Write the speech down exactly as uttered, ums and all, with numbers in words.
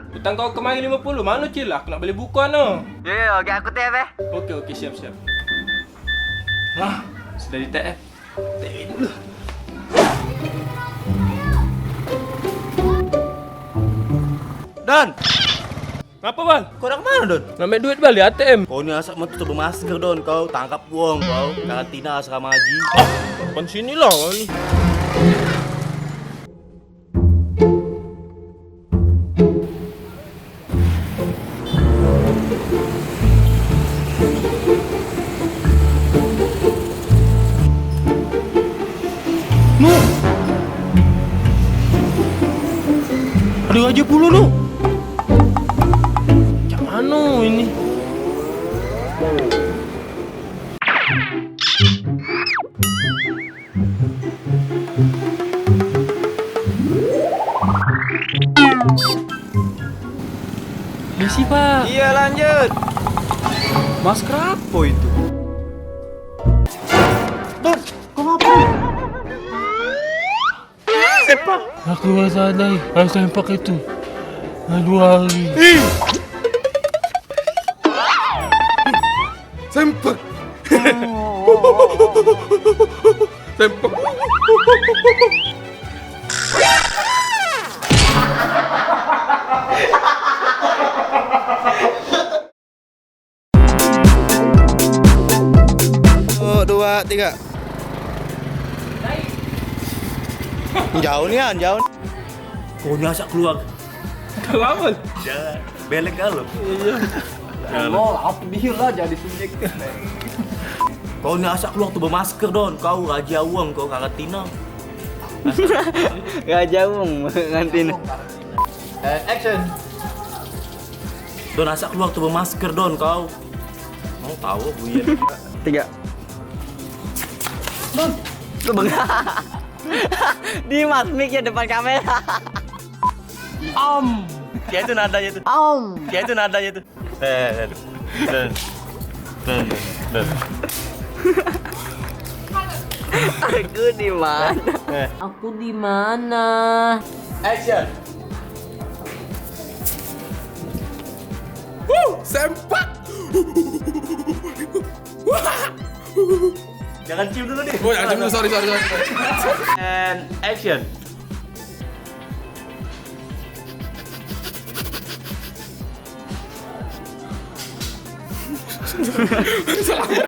Utang kau kemari limo puluh, mano Cil? Aku nak beli buku anu. Yo, yo, oke, aku T F, eh. Oke, oke, siap, siap. Nah, sudah di T F. T F dulu. Don! Ngapa, Bal? Kau nak kemana, Don? Ngambil duit, Bal, di A T M. Kau ni asak metu bemasker, Don. Kau tangkap wong, kau. Karantina asrama haji. Ah, depan sini lah kau ni. Nu. Ada aja pula, Nu. Cak mano ini? Misi, Pak. Iya, lanjut. Masker apa itu? Don, kau ngapain? Sempak. Aku rasa ada, harus sempak itu. Aduh, hari. Sempak. Sempak. Satu, dua, tiga. Jauh nian, jauh. Kau ni asak keluar. Kalau apa? Jangan. Belek kau. Iya. Jangan. Mau lah, pedih lah jadi subjek. Kau ni asak keluar tu bemasker, Don. Kau raja uang, kau karantina. Raja uang karantina. And action. Don, asak keluar tu bemasker, Don, kau. Mau tahu aku ya. Tiga. Don. Lu bengak. Dimas, mic-nya depan kamera. Om. Ya, itu nadanya tuh. Om. Ya, itu nadanya tuh. Eh, eh, eh, eh, eh. Aku di mana? Eh. Aku di mana? Action. Wuh, sempak. Wah. Jangan cium dulu nih. Oh, jangan cium dulu, sorry, sorry, sorry. And action. Selamat.